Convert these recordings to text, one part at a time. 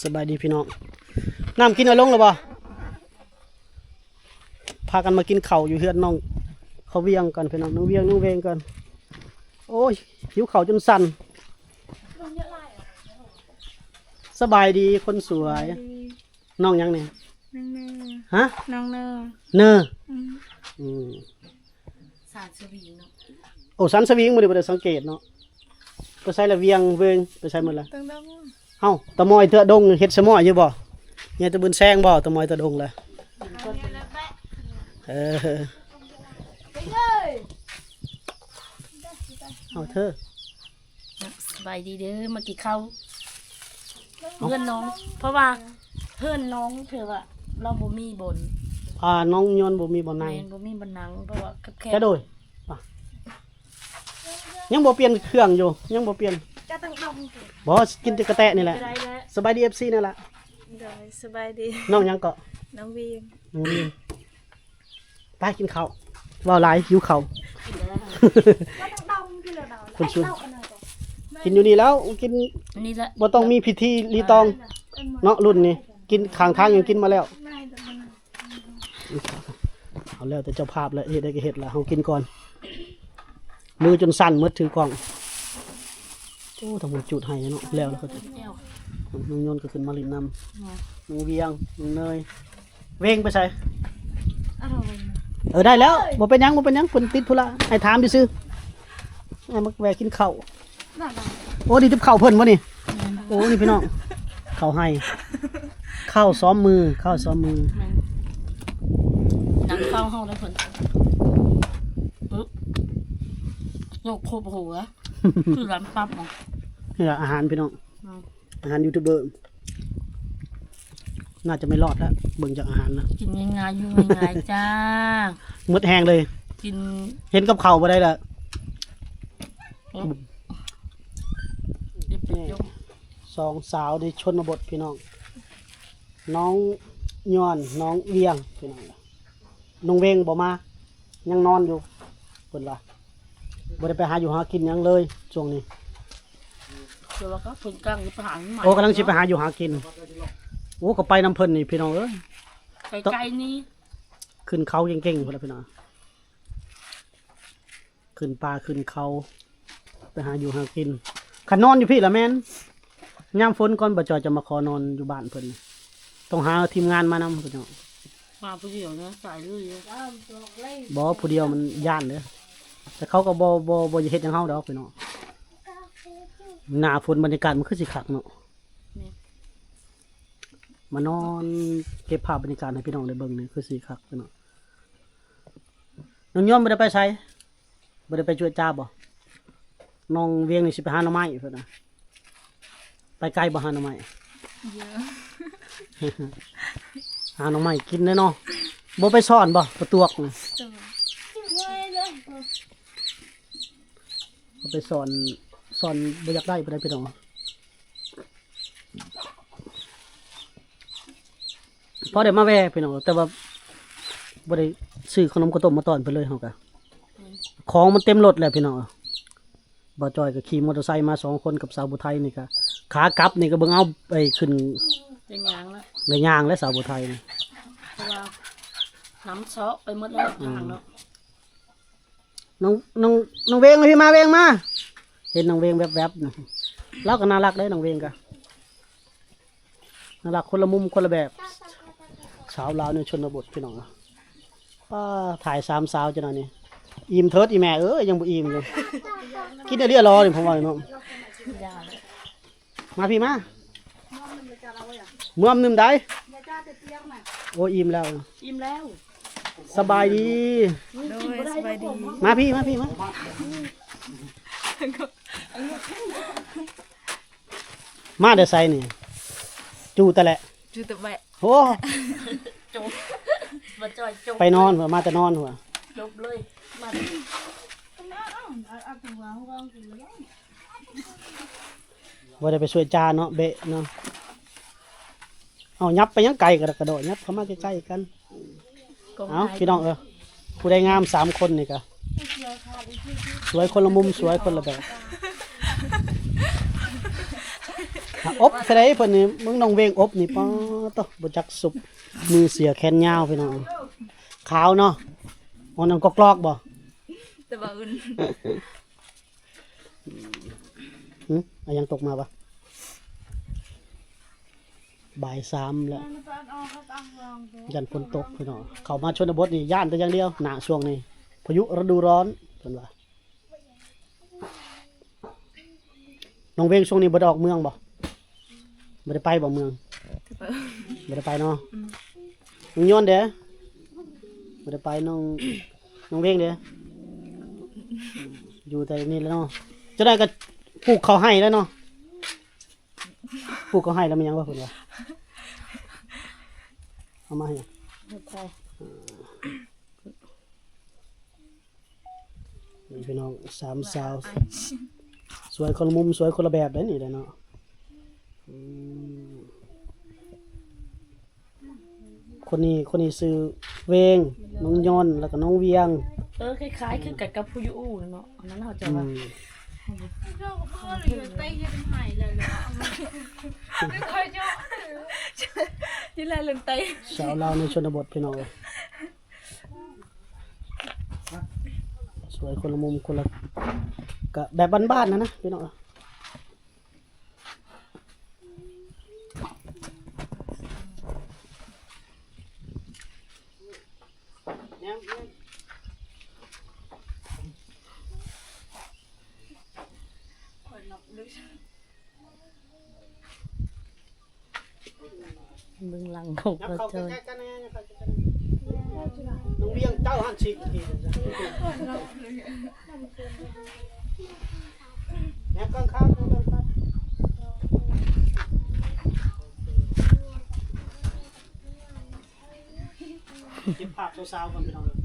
ສະບາຍດີພີ່ນ້ອງ ນ້ຳກິນເອົາລົງແລ້ວບໍ່? ພາກັນມາກິນເຂົ້າຢູ່ເຮືອນນ້ອງເຂົາວຽງກ່ອນພີ່ນ້ອງ ນ້ອງວຽງ ນ້ອງເວງກ່ອນ. ໂອ້ຍ ຫິວເຂົ້າຈົນສັ່ນ. ສະບາຍດີຄົນສວຍ. ນ້ອງຫຍັງນີ້? ນ້ອງເນີ. ຮະ? ນ້ອງເນີ. ເນີ. ອືມ ອືມ ສານສະຫວິງເນາະ. ໂອ້ ສານສະຫວິງ ມື້ນີ້ບໍ່ໄດ້ສັງເກດເນາະ. ໄປໃສລະ ວຽງ ເວງ ໄປໃສໝົດລະ? ເອົ້າ ຕາມອຍເທື່ອດົງ ເຮັດສະໝອຍຢູ່ບໍ່? ຍາຍຕະບືນແຊງບໍ່? ຕາມອຍເທື່ອດົງລະ. ເອີ ເອົາເທີ. ສະບາຍດີເດີ ມາກິນເຂົ້າເຮືອນນ້ອງ ເພາະວ່າເຮືອນນ້ອງເທື່ອວ່າລາວບໍ່ມີບ່ອນ ອ່າ ນ້ອງຍອນບໍ່ມີບ່ອນນັ່ງ ແມ່ນ ບໍ່ມີບ່ອນນັ່ງ ເພາະວ່າແຄບໆ. ຈະໂດຍ ອ່ະ ຍັງບໍ່ປ່ຽນເຄື່ອງຢູ່ ຍັງບໍ່ປ່ຽນ. ບໍ່ ກິນແຕ່ກະແຕະນີ້ແຫຼະ. ສະບາຍດີ ເອັຟຊີ ນັ້ນລະ. ໂດຍ ສະບາຍດີ. ນ້ອງຫຍັງເກາະ? ນ້ອງວຽງ. ນ້ອງວຽງ. ໄປກິນເຂົ້າ ເວົ້າຫຼາຍ ຫິວເຂົ້າ. ຄົນຊວນ ກິນຢູ່ນີ້ແລ້ວ ກິນນີ້ແຫຼະ ບໍ່ຕ້ອງມີພິທີລີຕອງເນາະ ລຸ້ນນີ້ ກິນຂ້າງທາງຍັງກິນມາແລ້ວ. ເອົາ ແລ້ວແຕ່ເຈົ້າພາບແຫຼະ ເຮັດໄດ້ກໍເຮັດລະ ເຮົາກິນກ່ອນ. ມືຈົນສັ່ນໝົດຖືກ້ອງ. ໂອ້ ທາງພຸ້ນຈູດໄຫ້ເນາະ ແລ້ວ ແລ້ວກໍ ນ້ອງຍອນກໍຂຶ້ນມາຫຼິ້ນນຳ. ນ້ອງວຽງ ນ້ອງເນີຍ. ເວງໄປໃສ? ເອີ ໄດ້ແລ້ວ ບໍ່ເປັນຫຍັງ ບໍ່ເປັນຫຍັງ ເພິ່ນຕິດທຸລະ ໃຫ້ຖາມຊື່ໆ. ໃຫ້ມາແວ່ກິນເຂົ້າ. ໂອ້ ນີ້ຕິບເຂົ້າເພິ່ນບໍ່ນີ້? ໂອ້ ນີ້ພີ່ນ້ອງ ເຂົ້າໄຮ່ ເຂົ້າຊ້ອມມື ເຂົ້າຊ້ອມມື. ນັ່ງເຝົ້າເຮົາໄດ້ເພິ່ນ ໂລກຄົບຫົວ ຄືລຳປັບ. ເຫື່ອອາຫານພີ່ນ້ອງ. ອືມ ອາຫານຢູທູບເບີ ໜ້າຈະໄມ່ລອດແລ້ວ ເບິ່ງຈາກອາຫານນະ. ກິນງ່າຍໆ ຢູ່ງ່າຍໆ ຈ້າ ໝົດແຮງເລີຍ. ກິນ ເຫັນກັບເຂົ້າບໍ່ໄດ້ລະ. ສອງສາວໃນຊົນນະບົດພີ່ນ້ອງ ນ້ອງຍອນ ນ້ອງວຽງພີ່ນ້ອງ. ນ້ອງເວງບໍ່ມາ ຍັງນອນຢູ່ ເພິ່ນວ່າ ບໍ່ໄດ້ໄປຫາຢູ່ຫາກິນຫຍັງເລີຍຊ່ວງນີ້. ແຕ່ວ່າກໍເພິ່ນກຳລັງຊິໄປຫາ ໂອ້ ກຳລັງຊິໄປຫາຢູ່ຫາກິນ. ໂອ້ ກໍໄປນຳເພິ່ນນີ້ພີ່ນ້ອງເອີຍ ໄກໆນີ້ ຂຶ້ນເຂົາເກັ່ງໆ ພຸ້ນລະພີ່ນ້ອງ. ຂຶ້ນປ່າຂຶ້ນເຂົາ ໄປຫາຢູ່ຫາກິນ. ຄັນນອນຢູ່ພີ້ລະແມ່ນ ຍາມຝົນກ່ອນ ບ່າວຈ່ອຍຈະມາຂໍນອນຢູ່ບ້ານເພິ່ນ. ຕ້ອງຫາທີມງານມານຳພີ່ນ້ອງ. ມາຜູ້ດຽວນະ ສາຍລຸຍ. ບໍ່ ຜູ້ດຽວມັນຢ້ານເດ້ ແຕ່ເຂົາກໍບໍ່ ບໍ່ ບໍ່ຢາກເຮັດຫຍັງເຮົາດອກພີ່ນ້ອງ. ໜ້າຝົນບັນຍາກາດມັນຄືຊິຄັກເນາະ. ແມ່ນ ມານອນເກັບພາບບັນຍາກາດໃຫ້ພີ່ນ້ອງໄດ້ເບິ່ງນີ້ ຄືຊິຄັກພີ່ນ້ອງ. ນ້ອງຍອນບໍ່ໄດ້ໄປໃສ? ບໍ່ໄດ້ໄປຈວດຈ້າບໍ່? ນ້ອງວຽງນີ້ຊິໄປຫາໜໍ່ໄມ້ເພິ່ນນະ. ໄປໄກບໍ່ຫາໜໍ່ໄມ້? ເຍອະ ຫາໜໍ່ໄມ້ກິນແດ່ເນາະ. ບໍ່ໄປສອນບໍ່? ປະຕວກນະ ເອົາໄປສອນ ສອນບໍ່ຢາກໄດ້ປານໃດພີ່ນ້ອງ. ພໍໄດ້ມາແວ່ພີ່ນ້ອງ ແຕ່ວ່າບໍ່ໄດ້ຊື້ຂະໜົມເຂົ້າຕົ້ມມາຕ້ອນເພິ່ນເລີຍເຮົາກະ. ອືມ ຂອງມັນເຕັມລົດແລ້ວພີ່ນ້ອງ. ບ່າວຈ່ອຍກໍຂີ່ມໍເຕີໄຊມາສອງຄົນກັບສາວຜູ້ໄທນີ້ກະ ຂາກັບນີ້ກໍເບິ່ງເອົາໄປຂຶ້ນໄດ້ຍ່າງແລ້ວ ໄດ້ຍ່າງແລ້ວສາວຜູ້ໄທນີ້ ເພາະວ່ານ້ຳເຊາະໄປໝົດແລ້ວ ອືມ ທາງເນາະ. ນ້ອງ ນ້ອງ ນ້ອງເວງ ມາພີ້ມາ ເວງມາ. ເຫັນນ້ອງເວງແວບໆນະ ລາວກໍໜ້າຮັກເດ້ ນ້ອງເວງກໍໜ້າຮັກ ຄົນລະມຸມຄົນລະແບບ. ສາວລາວໃນຊົນນະບົດພີ່ນ້ອງ. ປ້າ ຖ່າຍສາມສາວຈັ່ງນັ້ນນີ້ ອີ່ມເຖີດອີ່ແມ່ເອີຍ ຍັງບໍ່ອີ່ມຢູ່. ກິນໄດ້ເຫຼືອຫຼໍນີ້ ຜົມວ່າເນາະ. ມາພີ້ມາ ເມືອມໜຶ່ງໃດ. ໂອ້ ອີ່ມແລ້ວ ອີ່ມແລ້ວ. ສະບາຍດີ. ໂດຍ ສະບາຍດີ. ມາພີ້ ມາພີ້ມາ. ມາແຕ່ໃສນີ້? ຈູຕະແລະ ຈູຕະແລະ. ໂອ້ ຈົບ ບໍ່ຈ່ອຍຈົບ ໄປນອນ ມາແຕ່ນອນ ຈົບເລີຍ ມາ. ບໍ່ໄດ້ໄປຊ່ວຍຈ້າເນາະ ເບະເນາະ. ເອົາ ຫຍັບໄປຫຍັງໄກກະດອກກະດໍ ຫຍັບເຂົ້າມາໃກ້ໆກັນ. ເອົາ ພີ່ນ້ອງເອີຍ ຜູ້ໃດງາມສາມຄົນນີ້ກະ ສວຍຄົນລະມຸມ ສວຍຄົນລະແບບ. ຖ້າອົບໃສ່ໄດ້ເພິ່ນນີ້ ມຶງນ້ອງເວງອົບນີ້ ປາດໂທ້ ບໍ່ຈັກສຸບ ມືເສືອແຂນຍາວພີ່ນ້ອງ ຂາວເນາະ ອັນນັ້ນກອກໆບໍ່? ແຕ່ວ່າອື່ນ ຫຶ ອາຫຍັງຕົກມາວະ? ບ່າຍສາມແລ້ວ ຢ້ານຝົນຕົກພີ່ນ້ອງ ເຂົ້າມາຊົນນະບົດນີ້ຢ້ານແຕ່ຢ່າງດຽວ ໜ້າຊ່ວງນີ້ ພາຍຸລະດູຮ້ອນເພິ່ນວ່າ. ນ້ອງເວງຊ່ວງນີ້ບໍ່ໄດ້ອອກເມືອງບໍ່? ບໍ່ໄດ້ໄປບໍ່ເມືອງ? ບໍ່ໄດ້ໄປເນາະ. ອືມ ນ້ອງຍອນເດ້? ບໍ່ໄດ້ໄປ. ນ້ອງ ນ້ອງເວງເດ້? ຢູ່ແຕ່ນີ້ແຫຼະເນາະ. ຈັ່ງໃດກໍປູກເຂົ້າໄຮ່ແລ້ວເນາະ. ປູກເຂົ້າໄຮ່ແລ້ວແມ່ນຫຍັງວະເພິ່ນວ່າ? ເອົາມາໃຫ້ຫຍັງ? ເຮັດໄຮ່. ນີ້ພີ່ນ້ອງ ສາມສາວ ສວຍຄົນລະມຸມ ສວຍຄົນລະແບບເດ້ນີ້ແຫຼະເນາະ. ອືມ ຄົນນີ້ ຄົນນີ້ຊື່ເວງ ນ້ອງຍອນ ແລ້ວກໍນ້ອງວຽງ. ເອີ ຄ້າຍໆຄືກັນກັບຜູ້ຢູ່ອູ່ເນາະ ອັນນັ້ນເຮົາຈະວ່າ ອືມ ສາວລາວໃນຊົນນະບົດ ພີ່ນ້ອງເອີຍ. ສວຍຄົນລະມຸມຄົນລະ ກະແບບບ້ານໆ ຫັ້ນນະພີ່ນ້ອງ. ເບື້ອງຫຼັງຂອງ ຍັບເຂົ້າໃກ້ໆກັນແດ່ ຍັບເຂົ້າໃກ້ໆກັນແດ່ ນ້ອງວຽງເຈົ້າຫັ້ນຊິ ແນມກ້ອງຄັບ ແນມກ້ອງຄັບ ເກັບພາບສາວໆກ່ອນພີ່ນ້ອງເອີຍ.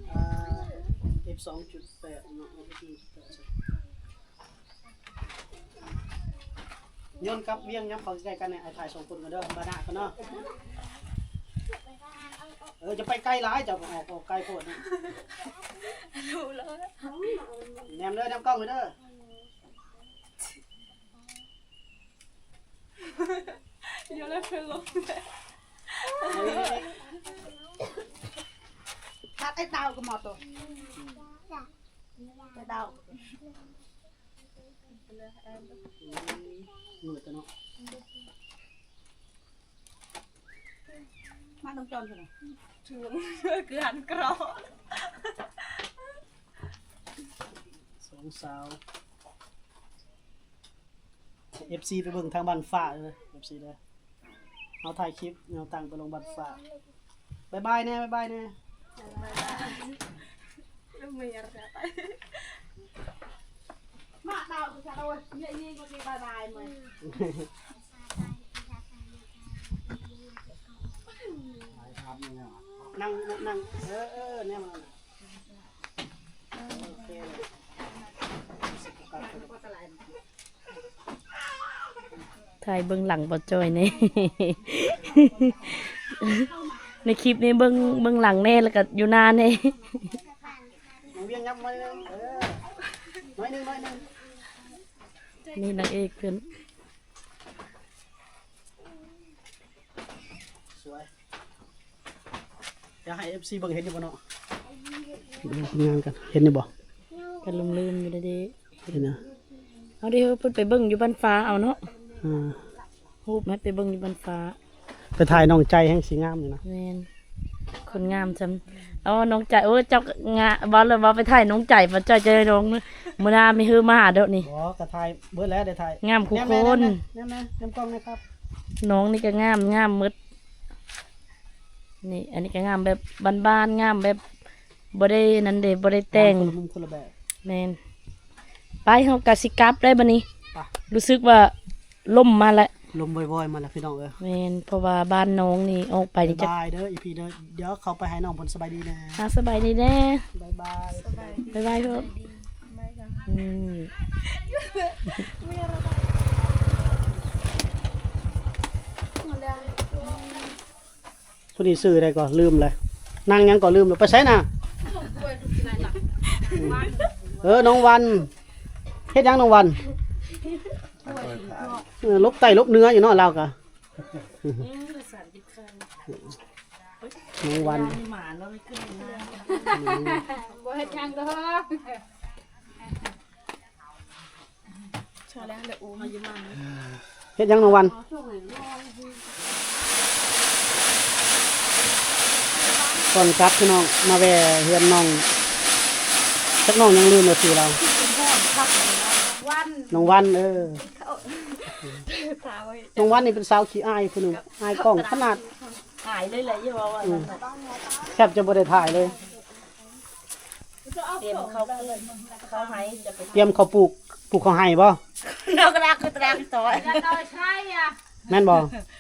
ອ່າ ເອັຟສອງຈຸດແປດເນາະ ເອັຟສອງຈຸດແປດ. ຍອນກັບວຽງ ຍັບເຂົ້າໃກ້ໆກັນແດ່ ອ້າຍຖ່າຍສອງຄົນກ່ອນເດີ ບານາກ່ອນເນາະ. ເອີ ຈະໄປໄກຫຼາຍ ເຈົ້າອອກ ອອກໄກໂພດນະ. ຮູ້ແລ້ວ ແນມເດີ ແນມກ້ອງເດີ. ມານ້ອງຈອນ ເພື່ອນ ເກືອນກຣອ ສອງສາວ. ເອັຟຊີ ໄປເບິ່ງທາງບ້ານຟ້າເດີ ເອັຟຊີ ເດີ. ເຮົາຖ່າຍຄລິບ ເຮົາຕັ້ງໄປລົງບ້ານຟ້າ. ບາຍບາຍແດ່ ບາຍບາຍແດ່. ມາດາວ ສາວ ເຍ ເຍ ບາຍບາຍ ມາ. ນັ່ງ ນັ່ງ ນັ່ງ ເອີ ເອີ ແນມ ໂອເຄ. ຖ່າຍເບື້ອງຫຼັງບໍ່ຈ່ອຍແດ່ ໃນຄລິບນີ້ເບິ່ງ ເບື້ອງຫຼັງແດ່ ແລ້ວກໍຢູ່ໜ້າແດ່. ນ້ອງວຽງຍັບໜ້ອຍໜຶ່ງ ເອີ ໜ້ອຍໜຶ່ງ ໜ້ອຍໜຶ່ງ. ນີ້ນາງເອກເພິ່ນ ສວຍ. ຢາກໃຫ້ເອັຟຊີເບິ່ງ ເຫັນຢູ່ບໍ່ເນາະ? ເບິ່ງຜົນງານກັນ ເຫັນຢູ່ບໍ່? ກໍລືມໆຢູ່ເດ້. ເຫັນຫຍັງ? ເອົາເດ້ ເພິ່ນໄປເບິ່ງຢູ່ບ້ານຟ້າເອົາເນາະ. ອ່າ ຮູບໃຫ້ໄປເບິ່ງຢູ່ບ້ານຟ້າ. ໄປຖ່າຍໜອງໃຈແຮ່ງຊິງາມຢູ່ນະ. ແມ່ນ ຄົນງາມຊ່ຳ. ເອົາໜອງໃຈ ໂອ້ຍ ເຈົ້າງາມ ເວົ້າແລ້ວເວົ້າໄປຖ່າຍໜອງໃຈ ບໍ່ຈ່ອຍເຈີນ້ອງ. ມື້ໜ້າມີຮືມາຫາໂດດນີ້. ບໍ່ ກໍຖ່າຍເບິດແລ້ວ ໄດ້ຖ່າຍ. ງາມຄູ່ຄົນ. ແນມໆໆ ແນມກ້ອງແດ່ຄັບ. ນ້ອງນີ້ກໍງາມ ງາມໝົດ. ນີ້ ອັນນີ້ກໍງາມແບບບ້ານໆ ງາມແບບບໍ່ໄດ້ນັ້ນເດ້ ບໍ່ໄດ້ແຕ່ງ. ງາມຄົນລະມຸມຄົນລະແບບ. ແມ່ນ. ໄປ ເຮົາກໍຊິກັບໄດ້ບັດນີ້. ໄປ. ຮູ້ສຶກວ່າລົມມາແລ້ວ ລົມວອຍໆມາແລ້ວພີ່ນ້ອງເອີຍ. ແມ່ນ ເພາະວ່າບ້ານນ້ອງນີ້ອອກໄປນີ້ຈະ ບາຍບາຍເດີ ອີພີເດີ. ດຽວເຂົ້າໄປຫານ້ອງເພິ່ນ ສະບາຍດີແດ່. ອ່າ ສະບາຍດີແດ່. ບາຍບາຍ. ບາຍບາຍເພິ່ນ. ອືມ ຜູ້ນີ້ຊື່ໃດກໍລືມແລ້ວ. ນາງຫຍັງກໍລືມແລ້ວ. ໄປໃສນະ? ອືມ. ເອີ ນ້ອງວັນ ເຮັດຫຍັງນ້ອງວັນ? ເອີ ຫຼົບໃຕ້ຫຼົບເໜືອຢູ່ເນາະລາວກະ ນ້ອງວັນ ບໍ່ເຮັດຫຍັງດອກ. ເຮັດຫຍັງນ້ອງວັນ? ກ່ອນກັບພີ່ນ້ອງ ມາແວ່ເຮືອນນ້ອງ ຈັກນ້ອງຫຍັງ ລືມແລ້ວຊື່ລາວ. ນ້ອງວັນ ເອີ ນ້ອງວັນນີ້ເປັນສາວຂີ້ອາຍຜູ້ໜຶ່ງ ອາຍກ້ອງຂະໜາດ. ອາຍເລີຍແຫຼະ ຢ່າເວົ້າວ່ານັ້ນນະ ແທບຈະບໍ່ໄດ້ຖ່າຍເລີຍ. ຕຽມເຂົ້າປູກ ເຂົ້າໄຮ່ຈະໄປ ຕຽມເຂົ້າປູກ ປູກເຂົ້າໄຮ່ບໍ່? ເຮົາກະດັກຄືຕະດັກຕໍ່ ແມ່ນບໍ່?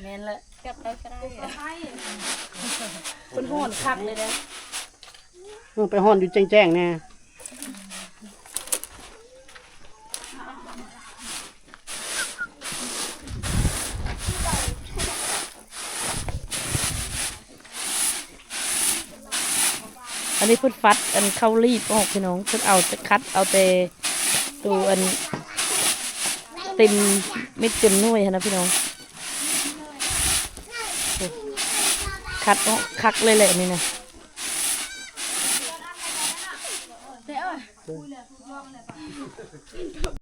ແມ່ນແຫຼະ ເພິ່ນຮ້ອນຄັກເລີຍເດ້. ເອີ ໄປຮ້ອນຢູ່ແຈ້ງໆແດ່. ອັນນີ້ເພິ່ນຟັດອັນເຂົ້າລີບອອກພີ່ນ້ອງ ເພິ່ນເອົາແຕ່ ຄັດເອົາແຕ່ໂຕອັນເຕັມເມັດເຕັມໜ່ວຍຫັ້ນນະພີ່ນ້ອງ. ຄັດອອກຄັກເລີຍແຫຼະນີ້ນະ.